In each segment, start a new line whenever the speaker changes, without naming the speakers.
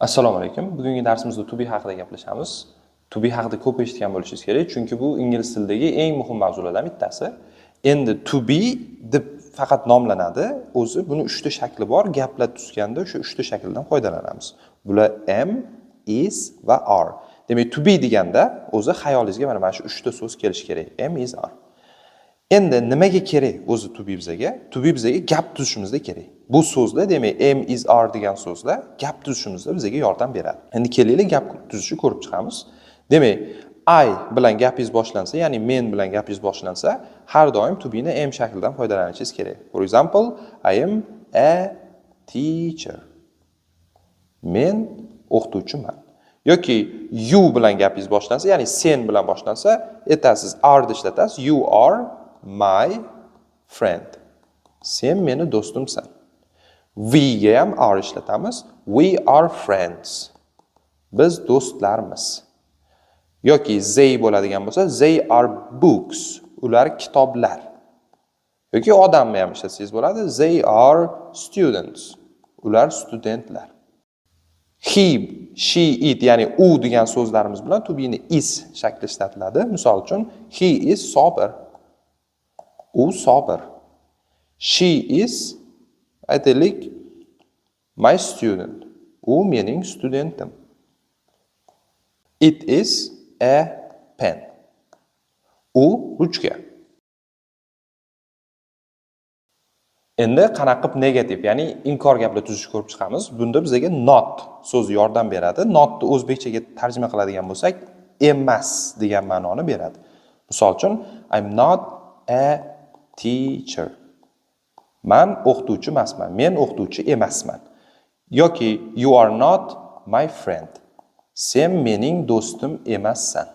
Assalomu alaykum. Bugungi darsimizda to be haqida gaplashamiz. To be haqida ko'p eshitgan bo'lishingiz kerak, chunki bu ingliz tilidagi eng muhim mavzulardan bittasi. Endi to be deb faqat nomlanadi. O'zi buni uchta shakli bor. Gaplar tuzganda o'sha uchta shakldan foydalanamiz. Bular am, is va are. Demak, to be deganda o'zi xayolingizga mana shu uchta so'z kelishi kerak. Am, is, are. Endi nimaga kerak o'zi to be bizaga? To be bizaga gap tuzishimizda kerak. Bu so'zlar, demak, am, is, are degan so'zlar gap tuzishimizda bizga yordam beradi. Endi kelinglar, gap tuzishni ko'rib chiqamiz. Demak, I bilan gapingiz boshlansa, ya'ni men bilan gapingiz boshlansa, har doim to be'ni am shaklidan foydalanishingiz kerak. For example, I am a teacher. Men o'qituvchiman. Yoki you bilan gapingiz boshlansa, ya'ni sen bilan boshlansa, aytasiz, are ishlatasiz. You are my friend. Sen meni do'stimsan. We ga ham are ishlatamiz. We are friends. Biz do'stlarmiz. Yoki they bo'ladigan bo'lsa, they are books. Ular kitoblar. Yoki odamni ham ishlatsangiz bo'ladi. They are students. Ular studentlar. He, she, it, ya'ni u degan so'zlarimiz bilan to be'ni is shakli ishlatiladi. Misol uchun, he is Sobir. U Sobir. She is, aytaylik, my student. U mening studentim. It is a pen. U ruchka. Endi qanaqa qilib negativ, ya'ni inkor gaplar tuzishni ko'rib chiqamiz. Bunda bizga not so'zi yordam beradi. Notni o'zbekchaga tarjima qiladigan bo'lsak, emas degan ma'noni beradi. Misol uchun, I'm not a teacher. Man o'qituvchi emasman. Men o'qituvchi emasman. Yoki you are not my friend. Sen mening do'stim emassan.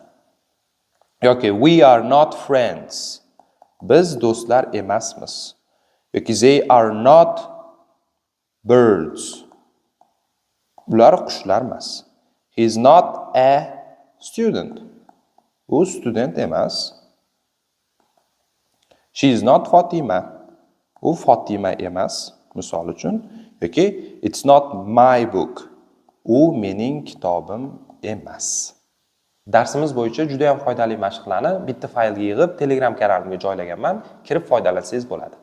Yoki we are not friends. Biz do'stlar emasmiz. Yoki they are not birds. Ular qushlar emas. He is not a student. U student emas. She is not Fatima. U Fatima emas, misol uchun. Yoki it's not my book. U mening kitobim emas. Darsimiz bo'yicha juda ham foydali mashqlarni bitta faylga yig'ib, Telegram kanalimga joylaganman. Kirib foydalansangiz bo'ladi.